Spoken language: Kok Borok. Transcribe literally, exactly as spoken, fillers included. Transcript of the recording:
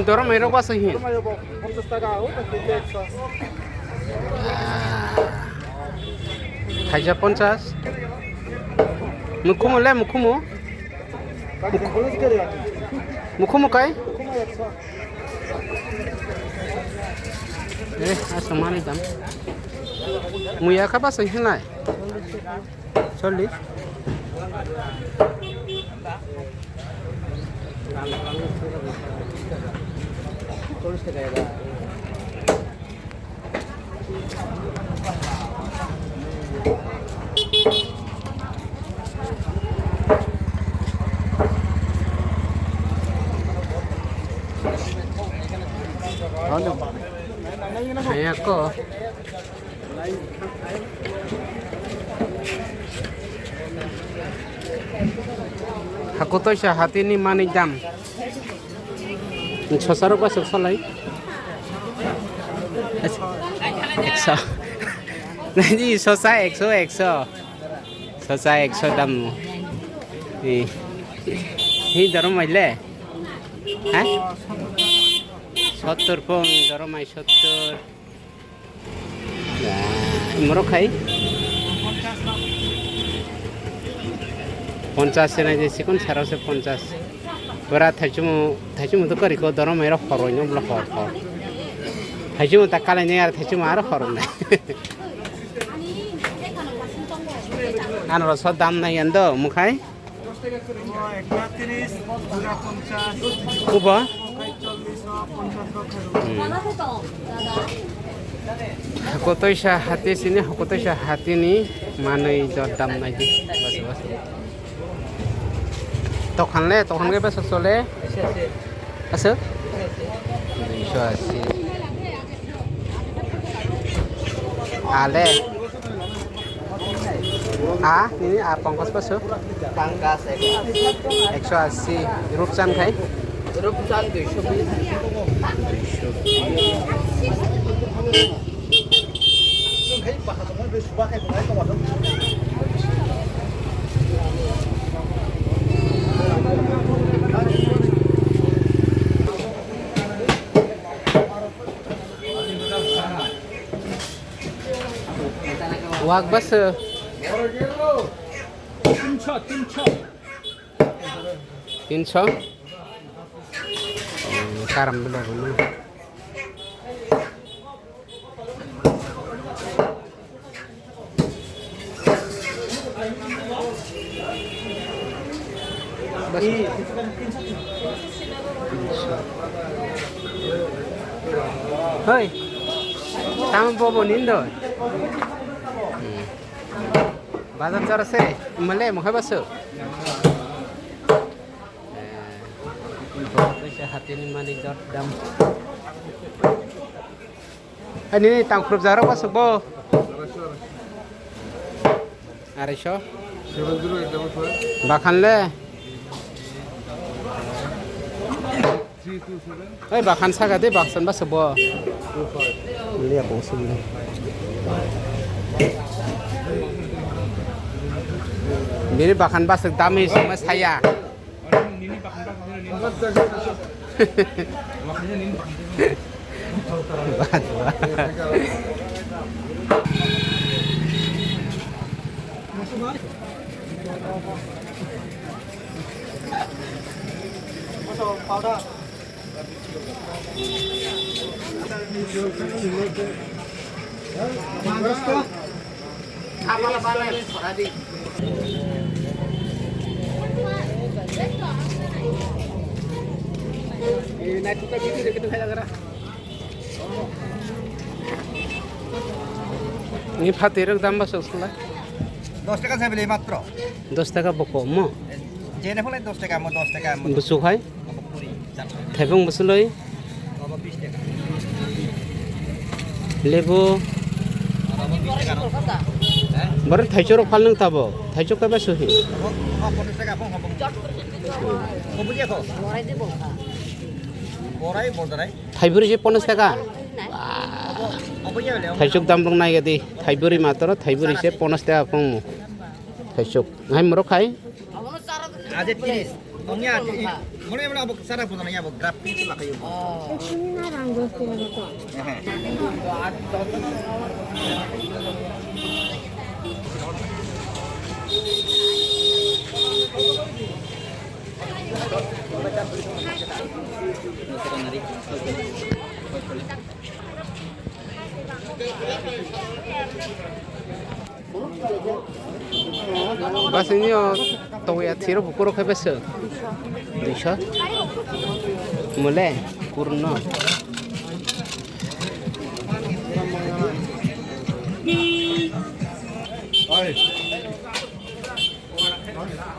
Doromai rok basa hin. Thaija ponchas. Mukhumu le mukhumu. Mukhumu kai? Eh, asa mani dam. Muya kha basa hinlai. Chollish. Hayako. Hakutoisa hatini manwi dam. Sosarok bwswk salai. Ekso. Nini sosa ekso, ekso. Sosa ekso dam. Hi, hi doromai le? Ha? Sottor pon, doromai sottor. Morok khai. Ponchas se nai je sikon saro se ponchas. Bora thaichumu, thaichumu to kari ko doromai ro horoi no bla hor hor. Thaichumu ta kalai nai ar thaichumu aro horoi nai. Ano ro so dam nai ando mukhai. Ubo? Hmm. Hakutoisa hati sini, hakutoisa hatini manwi jor dam nai di. Bas, bas. Tokhan le, tokhan ke bas sole. Aswk? Duiso asi. Ale. A, nini a pangkas bwswk? Pangkas ekso asi. Rupchan khai? Rupchan duiso bis. Duiso bis. Wak bwswk? Tinso, tinso. Tinso? Oh, karam bela bela. Hoi, tamo bobo nindo. Hmm. Bazar chara se, male mo haba so. Eh, bobo kaisa hatini malik dot dam. Ani tangkhrup jaro bwswk bo? Arai so. Seven zero eight double five. Bakhan le? Three two seven. Oi, bakhan saka de, baksan bwswk bo? Two five. Liya bo sumle. Bini bakhan bwswk dami songma saya. Ni phatwi rok dam bwswk sala? Dos taka saibili matro. Dos taka bo kom mo? Jene phole dos taka mo, dos taka mo. Bwswk hai? Obo kuri, char taka. Thaibung bwswlwi? Obo bis taka. Lebu? Obo bis taka no. He? Boro thaichuk rok phal nang tabo. Thaichuk kaiba suhi? Obo, obo ponchas taka phung obo. Obo je ko? Borai boldarai. Thaiburi se ponchas taka. Obo, obo je le. Thaichuk dam rok nai gadi. Thaiburi matro, thaiburi se ponchas taka phung. Thaichuk. Hai morok khai? Aje tiris. Nongya, mone mone abo sara puno ya abo grab pin sila kayo. Basingni o tongya thiro bukurok khe bese. Duiso. Mole kurno.